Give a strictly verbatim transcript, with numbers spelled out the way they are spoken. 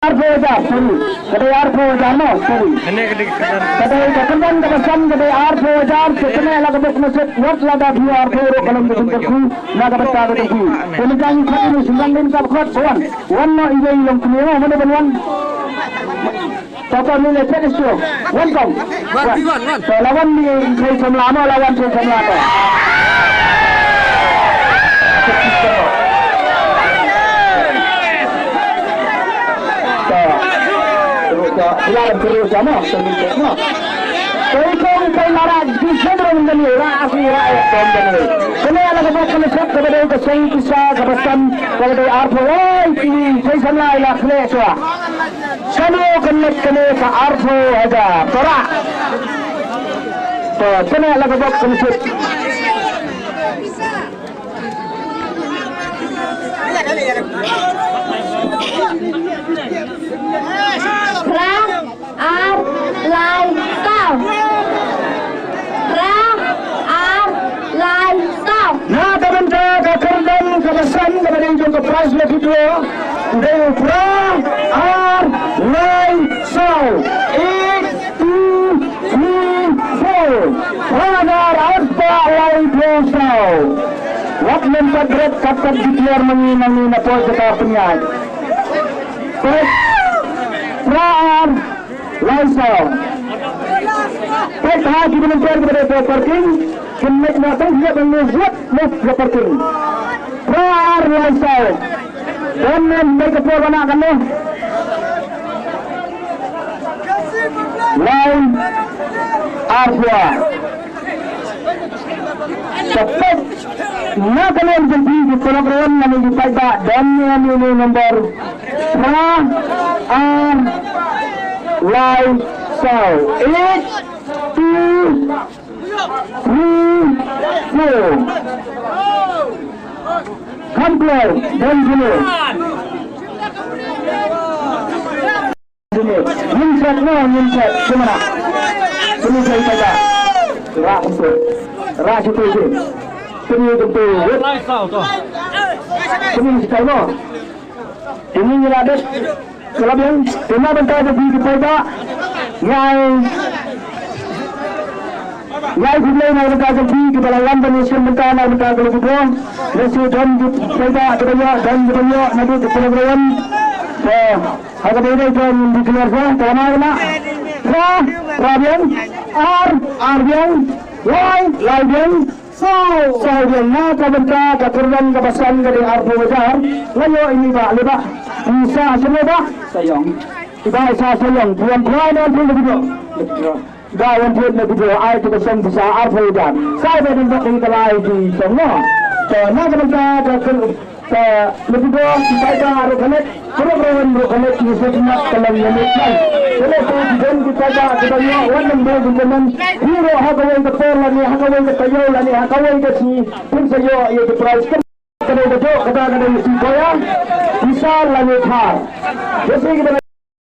Arphew hajar, sorry. Ka dei arphew hajar, no, sorry. Ka dei ka kyrdan kaba san, ka dei arphew hajar, te kane la ka bok nasib, wat lada phi arphew ruh ka long ka jingkyrkhu na ka bynta ka jong phi. Te mynta ngi khot ïa u shynrang rim kaba khot, wan. Wan noh ïa i long kmie, mano ban wan? Papa Mile Pedestro, wan kong. Wan, wan. Pi wan, wan. To, la wan ni, i Thei Samla mo, la wan Thei Samla to. To. Terus to, la wan terus mo, terus mo. To, i kong Thei Mara, di sendro mendani, ra asi, ra eh, kong mendani. Kene la ka bok kene sep, kaba dei ka seng pisa, kaba san, kaba dei arphew, oi, i Thei Samla, i la kene sua. Kano kan leit kane ka arphew hajar. To rah. To, kane la ka bok kan leit. Phra, ar, lai, saw. Phra, ar, lai, saw. Na ka bynta ka kyrdan kaba san kaba dei jong ka prize lucky draw. U dei u phra, ar, lai, saw. Eight, two, three, four. Phra hajar arspah laiphew saw. Wat lem pat bret, kat pat declare ma ngi nangne na poi jaka pynïaid. Peit, phra ar, lai saw. Peit ha ki volunteer kiba dei ha parking, kin leit noh tang sha ban leit vote noh ha parking. Phra ar lai saw. Don nym peit ka por ba nah katno. Lai arphew. Te peit na ka liang jong phi ki paralok ruh, na ki paidbah, don ïa une u nombor phra ar lai saw. Eight two three four. Kham kloi, don jingeh. Ngin chet, no, ngin chet, kumno? Kini jai kata. Rah satu. Rah satu je. Kini tentu. Kini sekali, no. Kini ngi la dep. Ka la biang. Te na bynta jong phi ki paidbah. Ngi ai, ngi ai khublei na bynta jong phi kiba la wan ban ïashem bynta na bynta ka lucky draw. Lehse don ki paidbah kiba ïoh, don kiba ïoh, naduh ki paidbah kiba wan. Te ha kaba ïadei, to ngin declare sa, to na, na. Phra, phra biang, ar, ar biang, lai, lai biang, saw, saw biang. Na ka bynta ka kyrdan kaba san ka dei arphew hajar. La ïoh ine i bah, le bah. I Sa Shano, bah. Sayong. I bah Sa Sayong. Phi wan phai ne wan phai ne video. Da wan phai ne video. Ai to ka song pisa arphew hajar. Sa ba dang ba ka lai ki song, no. To na ka bynta ka kyr- Te, lehse ki paidbah ruh kane, ki paralok ruh kane, ki sngewtynnat ka long ïa mih kan. Te lehse ki don ki paidbah kiba ïoh, wat nym dei ki comment, phi ruh ha kawei ka por lane ha kawei ka taïew lane ha kawei ka sngi phin sa ïoh ïa ki prize. Ka dei ka jong kata ka dei shi koya, pisa lane thar. Lehse kiba